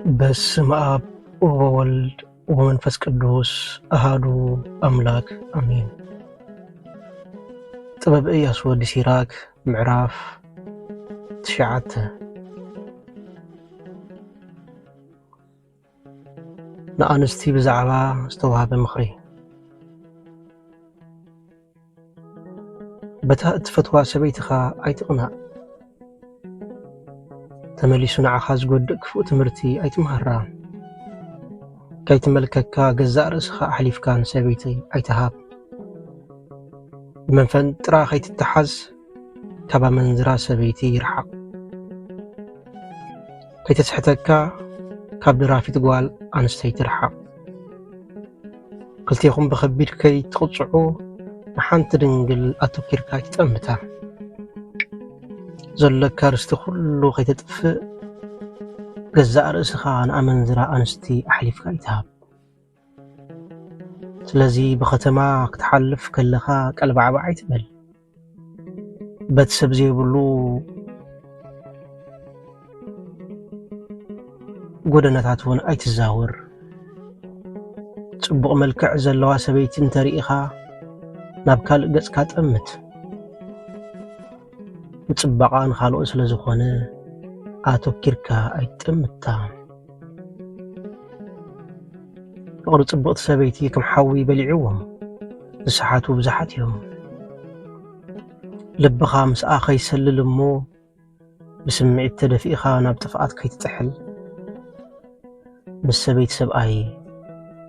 በስመ አብ ወወልድ ወመንፈስ ቅዱስ አሃዱ አምላክ አሜን። ጥበብ ኢያሱ ወዲ ሲራክ ምዕራፍ ትሽዓተ። ንኣንስቲ ብዛዕባ ዝተዋህበ ምኽሪ። በታ እትፈትዋ ሰበይትኻ ኣይትቕናእ። ተመሊሱ ንዓኻ ዝጎድእ ክፉእ ትምህርቲ ኣይትምሃራ። ከይትመልከካ ገዛእ ርእስኻ ኣሕሊፍካ ንሰበይቲ ኣይትሃብ። ብመንፈንጥራ ከይትተሓዝ ካብ ኣመንዝራ ሰበይቲ ይርሓቕ። ከይተስሕተካ ካብ ደራፊት ጓል ኣንስተይቲ ርሓቕ። ክልቴኹም ብኸቢድ ከይትቕጽዑ ንሓንቲ ድንግል ኣተኪርካ ኣይትጠምታ። ዘለካ ርስቲ ኩሉ ከይተጥፍእ ገዛእ ርእስኻ ንኣመንዝራ ኣንስቲ ኣሕሊፍካ ኣይትሃብ። ስለዚ ብኸተማ ክትሓልፍ ከለኻ ቀልባዕባዕ ኣይትበል። በት ሰብ ዘይብሉ ጎደናታት እውን ኣይትዛወር። ጽቡቕ መልክዕ ዘለዋ ሰበይቲ እንተርኢኻ ናብ ካልእ ገጽካ ጠምት። ምጽባቓ ንኻልኦት ስለ ዝኾነ ኣተኪርካ ኣይትጠምታ። ፍቕሪ ጽብቕቲ ሰበይቲ ከም ሓዊ በሊዕዎም ዝሰሓቱ ብዙሓት እዮም። ልብኻ ምስኣ ከይሰልል እሞ ብስምዒት ተደፊእኻ ናብ ጥፍኣት ከይትጥሕል። ምስ ሰበይቲ ሰብኣይ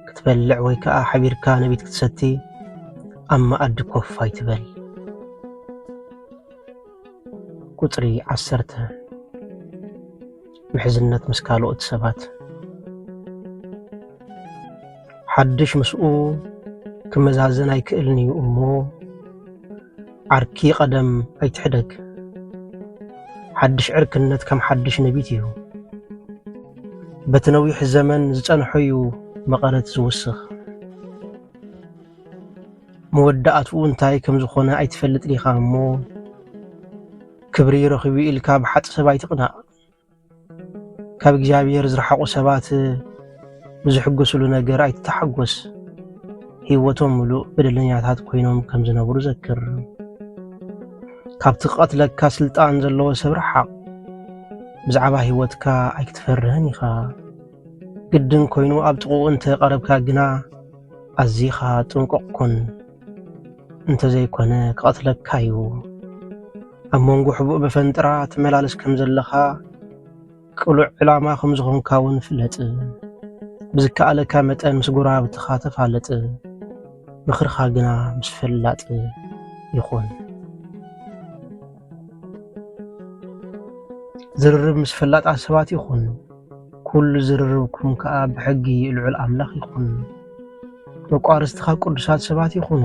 ክትበልዕ ወይ ከኣ ሓቢርካ ነቢት ክትሰቲ ኣብ መኣዲ ኮፍ ኣይትበል። ቁጽሪ ዓሰርተ። ምሕዝነት ምስ ካልኦት ሰባት። ሓድሽ ምስኡ ክመዛዘን ኣይክእልን እዩ እሞ፣ ዓርኪ ቀደም ኣይትሕደግ። ሓድሽ ዕርክነት ከም ሓድሽ ነቢት እዩ። በቲ ነዊሕ ዘመን ዝጸንሖ እዩ መቐረት ዝውስኽ። መወዳእትኡ እንታይ ከም ዝኾነ ኣይትፈልጥን ኢኻ እሞ፣ ክብሪ ረኺቡ ኢልካ ብሓጢ ሰብ ኣይትቕናእ። ካብ እግዚኣብሔር ዝረሓቑ ሰባት ብዝሕጎስሉ ነገር ኣይትተሓጎስ። ህይወቶም ምሉእ በደለኛታት ኮይኖም ከም ዝነብሩ ዘክር። ካብቲ ክቐትለካ ስልጣን ዘለዎ ሰብ ረሓቕ። ብዛዕባ ህይወትካ ኣይክትፈርህን ኢኻ። ግድን ኮይኑ ኣብ ጥቕኡ እንተ ቀረብካ ግና ኣዚኻ ጥንቁቕ ኩን። እንተ ዘይኮነ ክቐትለካ እዩ። ኣብ መንጎ ሕቡእ መፈንጥራ ትመላለስ ከም ዘለኻ፣ ቅሉዕ ዕላማ ከም ዝኾንካ እውን ፍለጥ። ብዝከኣለካ መጠን ምስ ጎረባብትኻ ተፋለጥ፣ ምኽርኻ ግና ምስ ፈላጥ ይኹን። ዝርርብ ምስ ፈላጣት ሰባት ይኹን፣ ኩሉ ዝርርብኩም ከኣ ብሕጊ ልዑል ኣምላኽ ይኹን። መቋርስትኻ ቅዱሳት ሰባት ይኹኑ።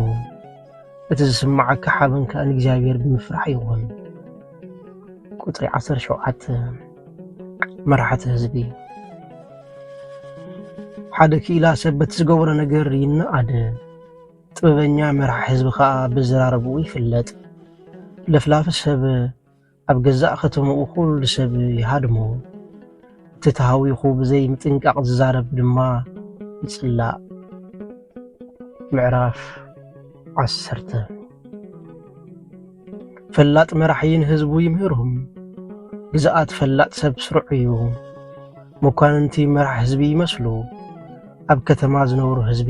እቲ ዝስምዓካ ሓበን ከኣ ንእግዚኣብሔር ብምፍራሕ ይኹን። ቁጽሪ ዓሰርተ ሸውዓተ። መራሕቲ ህዝቢ። ሓደ ክኢላ ሰብ በቲ ዝገበሮ ነገር ይነኣድ። ጥበበኛ መራሒ ህዝቢ ከኣ ብዘራረብኡ ይፍለጥ። ለፍላፊ ሰብ ኣብ ገዛእ ከተምኡ ኩሉ ሰብ ይሃድሞ። እቲ ተሃዊኹ ብዘይ ምጥንቃቕ ዝዛረብ ድማ ይጽላእ። ምዕራፍ ዓሰርተ። ፈላጥ መራሒ ንህዝቡ ይምህሮም። ግዝኣት ፈላጥ ሰብ ስሩዕ እዩ። መኳንንቲ መራሕ ህዝቢ ይመስሉ። ኣብ ከተማ ዝነብሩ ህዝቢ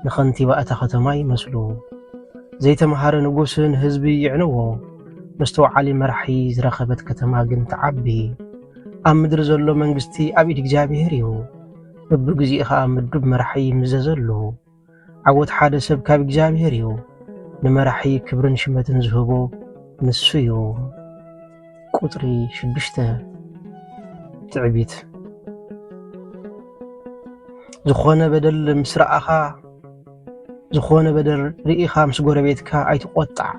ንኸንቲባ እታ ከተማ ይመስሉ። ዘይተምሃረ ንጉስ ንህዝቢ ይዕንዎ። መስተውዓሊ መራሒ ዝረኸበት ከተማ ግን ትዓቢ። ኣብ ምድሪ ዘሎ መንግስቲ ኣብ ኢድ እግዚኣብሔር እዩ። በብግዚኡ ኸኣ ምዱብ መራሒ ይምዘዘሉ። ዓወት ሓደ ሰብ ካብ እግዚኣብሔር እዩ። ንመራሒ ክብርን ሽመትን ዝህቦ ንሱ እዩ። ቁጽሪ ሽዱሽተ። ትዕቢት። ዝኾነ በደል ምስ ረኣኻ፣ ዝኾነ በደል ርኢኻ ምስ ጎረቤትካ ኣይትቆጣዕ።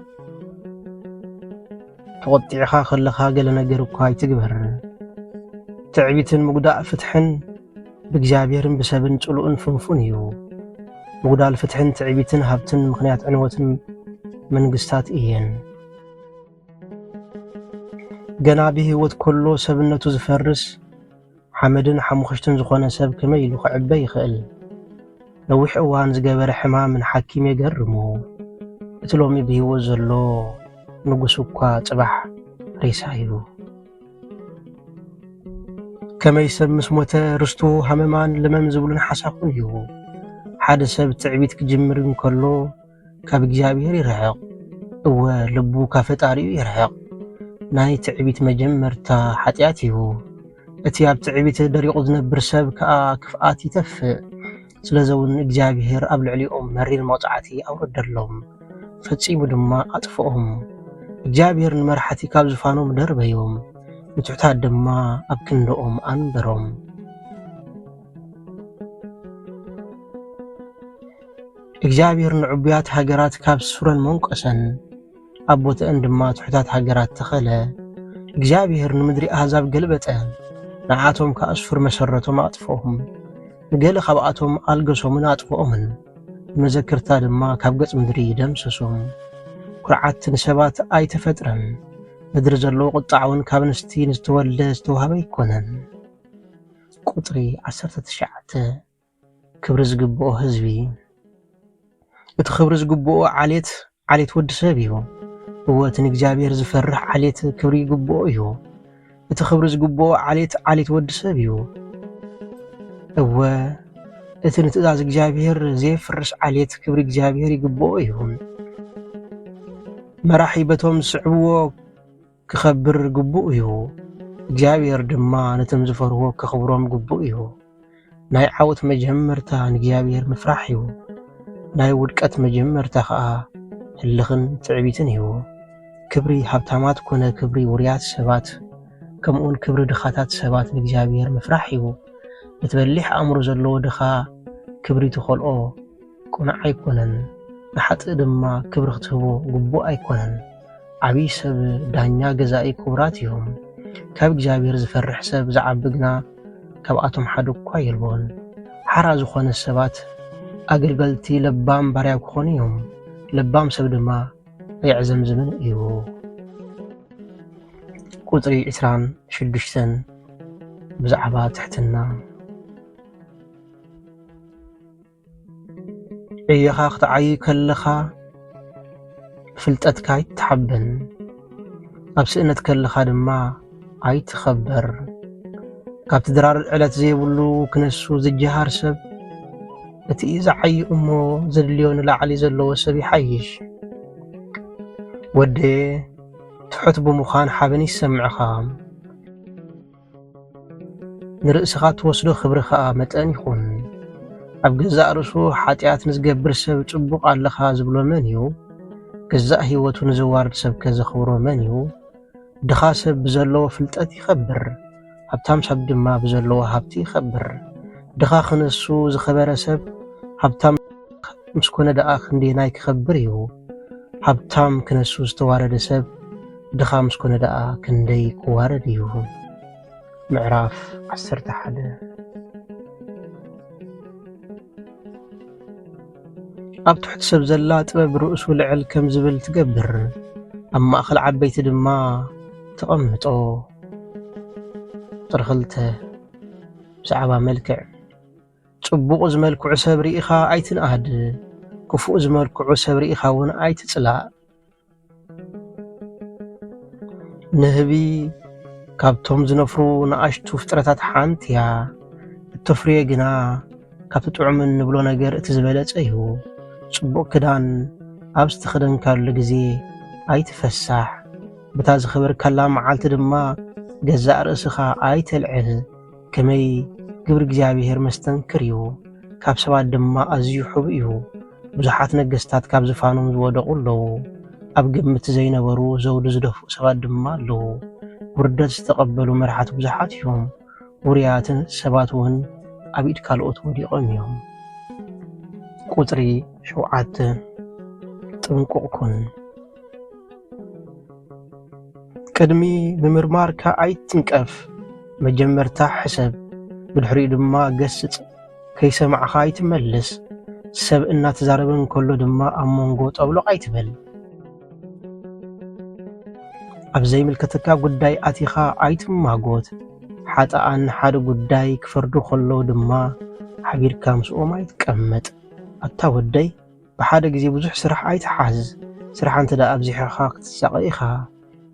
ተቆጢዕኻ ከለኻ ገለ ነገር እኳ ኣይትግበር። ትዕቢትን ምጉዳእ ፍትሕን ብእግዚኣብሔርን ብሰብን ጽሉእን ፍንፉን እዩ። ምጉዳል ፍትሕን ትዕቢትን ሃብትን ምኽንያት ዕንወትን መንግስታት እየን። ገና ብህይወት ከሎ ሰብነቱ ዝፈርስ፣ ሓመድን ሓሙኽሽትን ዝኾነ ሰብ ከመይ ኢሉ ክዕበ ይኽእል? ነዊሕ እዋን ዝገበረ ሕማም ንሓኪም የገርሞ። እቲ ሎሚ ብህይወት ዘሎ ንጉስ እኳ ጽባሕ ሬሳ እዩ። ከመይ ሰብ ምስ ሞተ ርስቱ ሃመማን ለመም ዝብሉን ሓሳኹን እዩ። ሓደ ሰብ ትዕቢት ክጅምር እንከሎ ካብ እግዚኣብሔር ይርሕቕ። እወ፣ ልቡ ካብ ፈጣሪኡ ይርሕቕ። ናይ ትዕቢት መጀመርታ ሓጢኣት እዩ። እቲ ኣብ ትዕቢት ደሪቑ ዝነብር ሰብ ከኣ ክፍኣት ይተፍእ። ስለዚ እውን እግዚኣብሔር ኣብ ልዕሊኦም መሪር መቕጻዕቲ ኣውረደሎም፣ ፈጺሙ ድማ ኣጥፍኦም። እግዚኣብሔር ንመራሕቲ ካብ ዝፋኖም ደርበዮም፣ ንትሑታት ድማ ኣብ ክንድኦም ኣንበሮም። እግዚኣብሔር ንዕቡያት ሃገራት ካብ ሱረን መንቆሰን፣ ኣብ ቦተአን ድማ ትሑታት ሃገራት ተኸለ። እግዚኣብሔር ንምድሪ ኣህዛብ ገልበጠ፣ ንዓቶም ከኣ ስፍር መሰረቶም ኣጥፍኦም። ንገለ ካብኣቶም ኣልገሶምን ኣጥፍኦምን፣ ንመዘክርታ ድማ ካብ ገጽ ምድሪ ደምሰሶም። ኩርዓት ንሰባት ኣይተፈጥረን፣ ምድሪ ዘለዎ ቁጥዓ እውን ካብ ኣንስቲ ንዝተወልደ ዝተዋህበ ኣይኮነን። ቁጽሪ ዓሰርተ ትሽዓተ። ክብሪ ዝግብኦ ህዝቢ። እቲ ክብሪ ዝግብኦ ዓሌት፣ ዓሌት ወዲ ሰብ እዩ። እወ፣ እቲ ንእግዚኣብሔር ዝፈርሕ ዓሌት ክብሪ ይግብኦ እዩ። እቲ ክብሪ ዝግብኦ ዓሌት፣ ዓሌት ወዲ ሰብ እዩ። እወ፣ እቲ ንትእዛዝ እግዚኣብሔር ዘየፍርስ ዓሌት ክብሪ እግዚኣብሔር ይግብኦ እዩ። መራሒ በቶም ዝስዕብዎ ክኸብር ግቡእ እዩ። እግዚኣብሔር ድማ ነቶም ዝፈርህዎ ከኽብሮም ግቡእ እዩ። ናይ ዓወት መጀመርታ ንእግዚኣብሔር ምፍራሕ እዩ። ናይ ውድቀት መጀመርታ ኸኣ ህልኽን ትዕቢትን እዩ። ክብሪ ሃብታማት ኮነ ክብሪ ውሩያት ሰባት፣ ከምኡውን ክብሪ ድኻታት ሰባት ንእግዚኣብሔር ምፍራሕ እዩ። ነቲ በሊሕ ኣእምሮ ዘለዎ ድኻ ክብሪ ትኸልኦ ቅኑዕ ኣይኮነን፣ ንሓጥእ ድማ ክብሪ ክትህቦ ግቡእ ኣይኮነን። ዓብዪ ሰብ፣ ዳኛ፣ ገዛኢ ክቡራት እዮም። ካብ እግዚኣብሔር ዝፈርሕ ሰብ ዝዓቢ ግና ካብኣቶም ሓደ እኳ የልቦን። ሓራ ዝኾነ ሰባት ኣገልገልቲ ለባም ባርያ ክኾኑ እዮም። ለባም ሰብ ድማ ኣየዕዘምዝምን እዩ። ቁጽሪ ዕስራን ሽዱሽተን ብዛዕባ ትሕትና። ዕዮኻ ክትዓዪ ከለኻ ብፍልጠትካ ኣይትሓበን፣ ኣብ ስእነት ከለኻ ድማ ኣይትኸበር። ካብቲ ድራር ዕለት ዘይብሉ ክነሱ ዝጀሃር ሰብ፣ እቲ ዝዓዪ እሞ ዘድልዮ ንላዕሊ ዘለዎ ሰብ ይሓይሽ። ወደየ፣ ትሑት ብምዃን ሓበን ይሰምዕኻ። ንርእስኻ ትወስዶ ክብሪ ኸኣ መጠን ይኹን። ኣብ ገዛእ ርእሱ ሓጢኣት ንዝገብር ሰብ ጽቡቕ ኣለኻ ዝብሎ መን እዩ? ገዛእ ህይወቱ ንዘዋርድ ሰብከ ዘኽብሮ መን እዩ? ድኻ ሰብ ብዘለዎ ፍልጠት ይኸብር፣ ሃብታም ሰብ ድማ ብዘለዎ ሃብቲ ይኸብር። ድኻ ክነሱ ዝኸበረ ሰብ ሃብታም ምስ ኮነ ደኣ ክንደየናይ ክኸብር እዩ? ሃብታም ክነሱ ዝተዋረደ ሰብ ድኻ ምስ ኮነ ደኣ ክንደይ ክዋረድ እዩ? ምዕራፍ ዓሰርተ ሓደ። ኣብ ትሑት ሰብ ዘላ ጥበብ ርእሱ ልዕል ከም ዝብል ትገብር፣ ኣብ ማእከል ዓበይቲ ድማ ተቐምጦ። ቁጽሪ ክልተ፣ ብዛዕባ መልክዕ። ጽቡቕ ዝመልክዑ ሰብ ርኢኻ ኣይትንኣድ፣ ክፉእ ዝመልክዑ ሰብ ርኢኻ እውን ኣይትጽላእ። ንህቢ ካብቶም ዝነፍሩ ንኣሽቱ ፍጥረታት ሓንቲ እያ። እተፍርዮ ግና ካብቲ ጥዑም እንብሎ ነገር እቲ ዝበለጸ እዩ። ጽቡቕ ክዳን ኣብ ዝተኸደንካሉ ግዜ ኣይትፈሳሕ። በታ ዝኸበርካላ መዓልቲ ድማ ገዛእ ርእስኻ ኣይተልዕል። ከመይ ግብሪ እግዚኣብሔር መስተንክር እዩ፣ ካብ ሰባት ድማ ኣዝዩ ሕቡእ እዩ። ብዙሓት ነገስታት ካብ ዝፋኖም ዝወደቑ ኣለዉ። ኣብ ግምት ዘይነበሩ ዘውዲ ዝደፍኡ ሰባት ድማ ኣለዉ። ውርደት ዝተቐበሉ መራሕቲ ብዙሓት እዮም። ውሩያትን ሰባት እውን ኣብ ኢድ ካልኦት ወዲቖም እዮም። ቁጽሪ ሸውዓተ፣ ጥንቁቕ ኩን። ቅድሚ ምምርማርካ ኣይትንቀፍ፣ መጀመርታ ሕሰብ፣ ብድሕሪኡ ድማ ገስጽ። ከይሰማዕኻ ኣይትመልስ፣ ሰብ እናተዛረበ እንከሎ ድማ ኣብ መንጎ ጠብሎቕ ኣይትበል። ኣብ ዘይምልከተካ ጉዳይ ኣቲኻ ኣይትማጎት፣ ሓጥኣን ሓደ ጉዳይ ክፈርዱ ከለዉ ድማ ሓቢርካ ምስኦም ኣይትቀመጥ። ኣታ ወደይ፣ ብሓደ ግዜ ብዙሕ ስራሕ ኣይትሓዝ። ስራሕ እንተ ደኣ ኣብዚሕኻ ክትሳቐ ኢኻ፣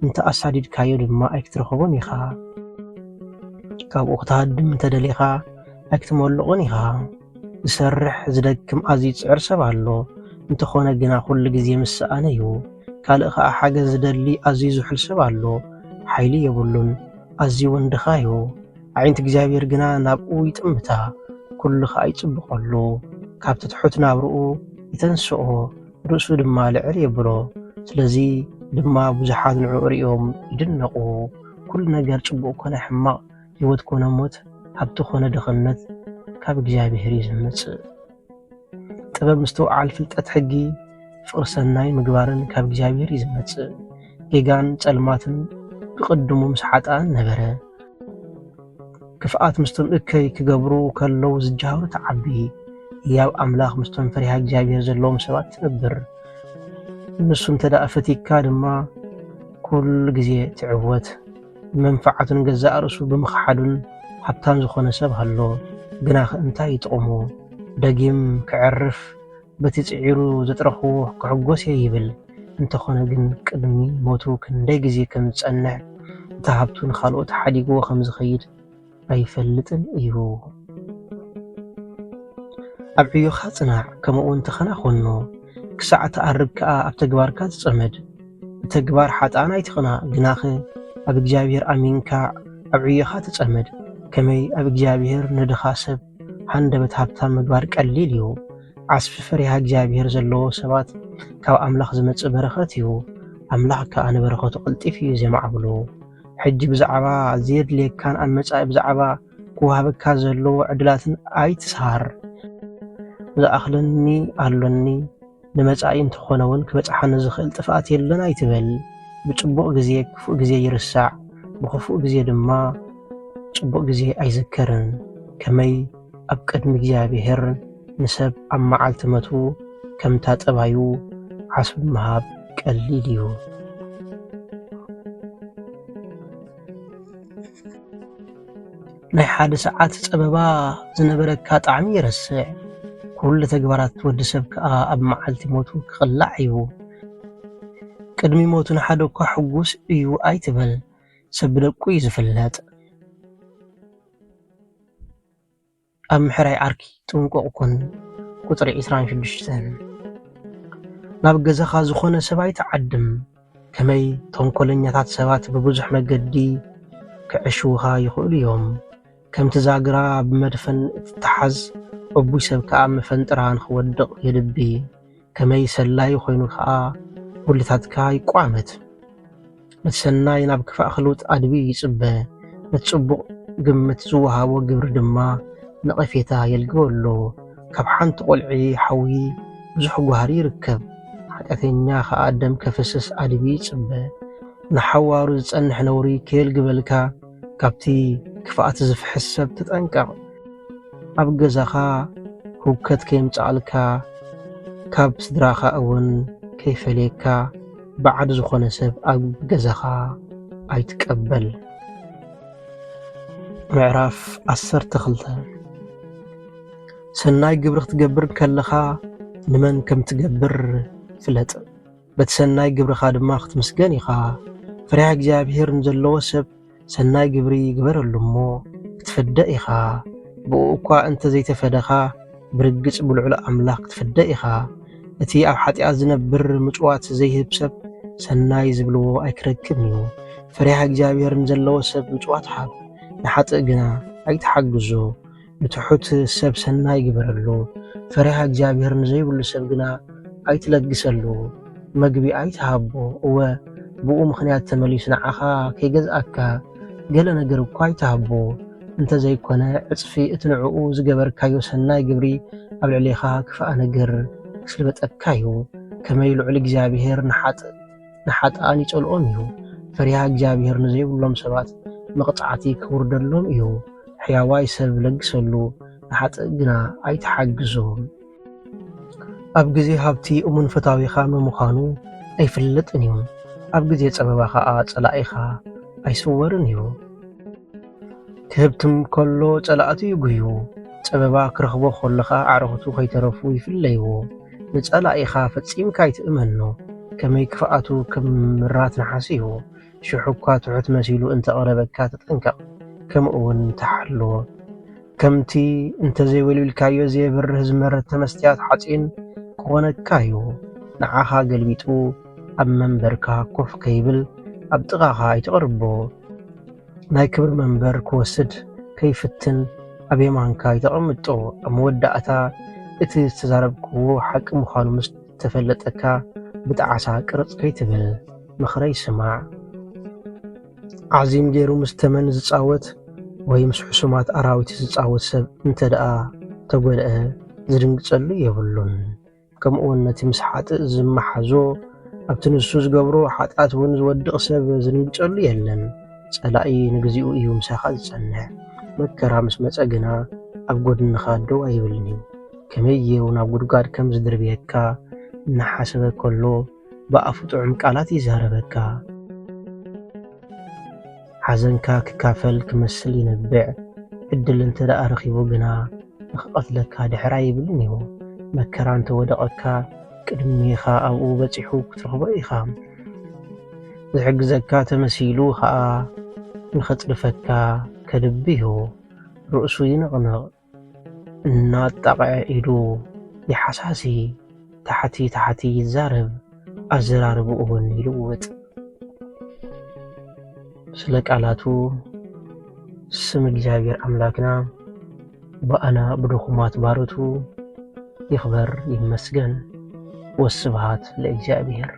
እንተ ኣሳዲድካዮ ድማ ኣይክትረኽቦን ኢኻ። ካብኡ ክትሃድም እንተ ደሊኻ ኣይክትመልቖን ኢኻ። ዝሰርሕ ዝደክም ኣዝዩ ዝጽዕር ሰብ ኣሎ፣ እንተኾነ ግና ኩሉ ግዜ ምስ ሰኣነ እዩ። ካልእ ኸኣ ሓገዝ ዝደሊ ኣዝዩ ዝሑል ሰብ ኣሎ፣ ሓይሊ የብሉን፣ ኣዝዩ እውን ድኻ እዩ። ኣዒንቲ እግዚኣብሔር ግና ናብኡ ይጥምታ፣ ኩሉ ኸኣ ይጽብቐሉ። ካብቲ ትሑት ናብርኡ የተንስኦ፣ ርእሱ ድማ ልዕል የብሎ። ስለዚ ድማ ብዙሓት ንዕኡ ርእዮም ይድነቑ። ኩሉ ነገር ጽቡቕ ኮነ ሕማቕ፣ ህይወት ኮነ ሞት፣ ሃብቲ ኮነ ድኽነት ካብ እግዚኣብሔር እዩ ዝመጽእ። ጥበብ ምስትውዓል ፍልጠት ሕጊ ፍቕሪ ሰናይ ምግባርን ካብ እግዚኣብሔር እዩ ዝመጽእ። ጌጋን ጸልማትን ብቕድሙ ምስ ሓጥኣን ነበረ። ክፍኣት ምስቶም እከይ ክገብሩ ከለዉ ዝጃሃሩ ትዓቢ። ህያው ኣምላኽ ምስቶም ፈሪሃ እግዚኣብሔር ዘለዎም ሰባት ትነብር። ንሱ እንተ ደኣ ፈቲካ ድማ ኩሉ ግዜ ትዕወት። ብመንፍዓቱን ገዛእ ርእሱ ብምኽሓዱን ሃብታም ዝኾነ ሰብ ኣሎ። ግናኸ እንታይ እዩ ጥቕሙ? ደጊም ከዕርፍ በቲ ጽዒሩ ዘጥረኽዎ ክሕጎስ እየ ይብል። እንተኾነ ግን ቅድሚ ሞቱ ክንደይ ግዜ ከም ዝጸንሕ፣ እቲ ሃብቱ ንኻልኦት ሓዲግዎ ከም ዝኸይድ ኣይፈልጥን እዩ። ኣብ ዕዮኻ ጽናዕ፣ ከምኡውን ተኸናኾኖ፣ ክሳዕ ትኣርግ ከኣ ኣብ ተግባርካ ተጸመድ። ብተግባር ሓጥኣን ኣይትቕናእ፣ ግናኸ ኣብ እግዚኣብሔር ኣሚንካ ኣብ ዕዮኻ ተጸመድ። ከመይ ኣብ እግዚኣብሔር ንድኻ ሰብ ሃንደበት ሃብታም ምግባር ቀሊል እዩ። ዓስቢ ፈሪሃ እግዚኣብሔር ዘለዎ ሰባት ካብ ኣምላኽ ዝመጽእ በረኸት እዩ። ኣምላኽ ከኣ ንበረኸቱ ቀልጢፉ እዩ ዜማዕብሎ። ሕጂ ብዛዕባ ዘየድልየካን ኣብ መጻኢ ብዛዕባ ክወሃበካ ዘለዎ ዕድላትን ኣይትስሃር። ዝኣኽለኒ ኣሎኒ፣ ንመጻኢ እንተኾነ እውን ክበጽሓኒ ዝኽእል ጥፍኣት የለን ኣይትበል። ብጽቡቕ ግዜ ክፉእ ግዜ ይርሳዕ፣ ብኽፉእ ግዜ ድማ ጽቡቕ ግዜ ኣይዝከርን። ከመይ ኣብ ቅድሚ እግዚኣብሔር ንሰብ ኣብ መዓልቲ መቱ ከምታ ጠባዩ ዓስቢ ምሃብ ቀሊል እዩ። ናይ ሓደ ሰዓት ጸበባ ዝነበረካ ጣዕሚ ይረስዕ፣ ኩሉ ተግባራት ወዲ ሰብ ከኣ ኣብ መዓልቲ ሞቱ ክቕላዕ እዩ። ቅድሚ ሞቱ ንሓደ እኳ ሕጉስ እዩ ኣይትበል፣ ሰብ ብደቁ እዩ ዝፍለጥ። ኣብ ምሕራይ ዓርኪ ጥንቁቕ ኩን። ቁጽሪ ዕስራን ሽዱሽተን። ናብ ገዛኻ ዝኾነ ሰብ ኣይትዓድም። ከመይ ተንኮለኛታት ሰባት ብብዙሕ መገዲ ክዕሽዉኻ ይኽእሉ እዮም። ከምቲ ዛግራ ብመድፈን እትተሓዝ፣ ዕቡይ ሰብ ከኣ መፈንጥራ ንኽወድቕ የድቢ። ከመይ ሰላዪ ኮይኑ ከኣ ጉድለታትካ ይቋመት። ነቲ ሰናይ ናብ ክፋእ ክልውጥ ኣድብዩ ይጽበ፣ ነቲ ጽቡቕ ግምት ዝወሃቦ ግብሪ ድማ ነቐፌታ የልግበሉ። ካብ ሓንቲ ቆልዒ ሓዊ ብዙሕ ጓህሪ ይርከብ፣ ሓጢኣተኛ ኸኣ ደም ከፍስስ ኣድብዩ ይጽበ። ንሓዋሩ ዝጸንሕ ነውሪ ከየልግበልካ፣ ካብቲ ክፍኣት ዝፍሕስ ሰብ ተጠንቀቕ። ኣብ ገዛኻ ህውከት ከየምጽኣልካ፣ ካብ ስድራኻ እውን ከይፈለየካ፣ ባዕዲ ዝኾነ ሰብ ኣብ ገዛኻ ኣይትቀበል። ምዕራፍ ዓሰርተ ክልተ። ሰናይ ግብሪ ክትገብር ከለኻ ንመን ከም ትገብር ፍለጥ፣ በቲ ሰናይ ግብርኻ ድማ ክትምስገን ኢኻ። ፈሪሃ እግዚኣብሔር ንዘለዎ ሰብ ሰናይ ግብሪ ይግበረሉ እሞ ክትፍደ ኢኻ። ብኡ እኳ እንተ ዘይተፈደኻ፣ ብርግጽ ብልዑል ኣምላኽ ክትፍደ ኢኻ። እቲ ኣብ ሓጢኣት ዝነብር ምጽዋት ዘይህብ ሰብ ሰናይ ዝብልዎ ኣይክረክብን እዩ። ፈሪሃ እግዚኣብሔር ንዘለዎ ሰብ ምጽዋት ሃብ፣ ንሓጥእ ግና ኣይትሓግዞ። ንትሑት ሰብ ሰናይ ግበረሉ፣ ፈሪሃ እግዚኣብሔር ንዘይብሉ ሰብ ግና ኣይትለግሰሉ። መግቢ ኣይትሃቦ፣ እወ፣ ብኡ ምኽንያት ተመሊሱ ንዓኻ ከይገዝኣካ፣ ገለ ነገር እኳ ኣይትሃቦ። እንተ ዘይኮነ፣ ዕጽፊ እቲ ንዕኡ ዝገበርካዮ ሰናይ ግብሪ ኣብ ልዕሌኻ ክፍኣ ነገር ክስልበጠካ እዩ። ከመይ ልዑል እግዚኣብሔር ንሓጥእ ንሓጥኣን ይጸልኦም እዩ። ፈሪሃ እግዚኣብሔር ንዘይብሎም ሰባት መቕጻዕቲ ክውርደሎም እዩ። ሕያዋይ ሰብ ለግሰሉ፣ ንሓጥእ ግና ኣይትሓግዞ። ኣብ ግዜ ሃብቲ እሙን ፈታዊኻ ምምዃኑ ኣይፍለጥን እዩ። ኣብ ግዜ ጸበባ ኸኣ ጸላኢኻ ኣይስወርን እዩ። ክህብትም ከሎ ጸላእቱ ይጉህዩ። ጸበባ ክረኽቦ ከሎ ኸኣ ኣዕሩኽቱ ከይተረፉ ይፍለይዎ። ንጸላኢኻ ፈጺምካ ኣይትእመኖ። ከመይ ክፍኣቱ ከም ምራት ነሓስ እዩ። ሽሑ እኳ ትሑት መሲሉ እንተቕረበካ ተጠንቀቕ፣ ከምኡ እውን ተሓልዎ። ከምቲ እንተዘይወልዊልካዮ ዘየብርህ ዝመረተ መስትያት ሓጺን ክኾነካ እዩ። ንዓኻ ገልቢጡ ኣብ መንበርካ ኮፍ ከይብል ኣብ ጥቓኻ ኣይተቕርቦ። ናይ ክብሪ መንበር ክወስድ ከይፍትን ኣብ የማንካ ኣይተቐምጦ። ኣብ መወዳእታ እቲ ዝተዛረብክዎ ሓቂ ምዃኑ ምስ ተፈለጠካ ብጣዕሳ ቅርጽ ከይትብል ምኽረይ ስማዕ። ዓዚም ገይሩ ምስ ተመን ዝጻወት ወይ ምስ ሕሱማት ኣራዊት ዝጻወት ሰብ እንተ ደኣ ተጎድአ ዝድንግጸሉ የብሉን። ከምኡውን ነቲ ምስ ሓጥእ ዝመሓዞ ኣብቲ ንሱ ዝገብሮ ሓጢኣት እውን ዝወድቕ ሰብ ዝድንግጸሉ የለን። ጸላኢ ንግዚኡ እዩ ምሳኻ ዝጸንሕ። መከራ ምስ መጸ ግና ኣብ ጎድንኻ ደው ኣይብልን እዩ። ከመይ ገይሩ ናብ ጉድጓድ ከም ዝድርብየካ እናሓሰበ ከሎ ብኣፉ ጥዑም ቃላት ይዛረበካ። ሓዘንካ ክካፈል ክመስል ይነብዕ። ዕድል እንተ ደኣ ረኺቡ ግና ንኽቐትለካ ድሕር ኣይብልን እዩ። መከራ እንተ ወደቐካ ቅድሜኻ ኣብኡ በጺሑ ክትረኽቦ ኢኻ። ዝሕግዘካ ተመሲሉ ኸኣ ንኸጽድፈካ ከድቢ እዩ። ርእሱ ይንቕንቕ። እናጣቕዐ ኢዱ ይሓሳሲ፣ ታሕቲ ታሕቲ ይዛረብ፣ ኣዘራርባኡ እውን ይልውጥ። ስለ ቃላቱ ስም እግዚኣብሔር ኣምላክና ብኣና ብድኹማት ባሮቱ ይኽበር ይመስገን። ወስብሃት ለእግዚኣብሔር።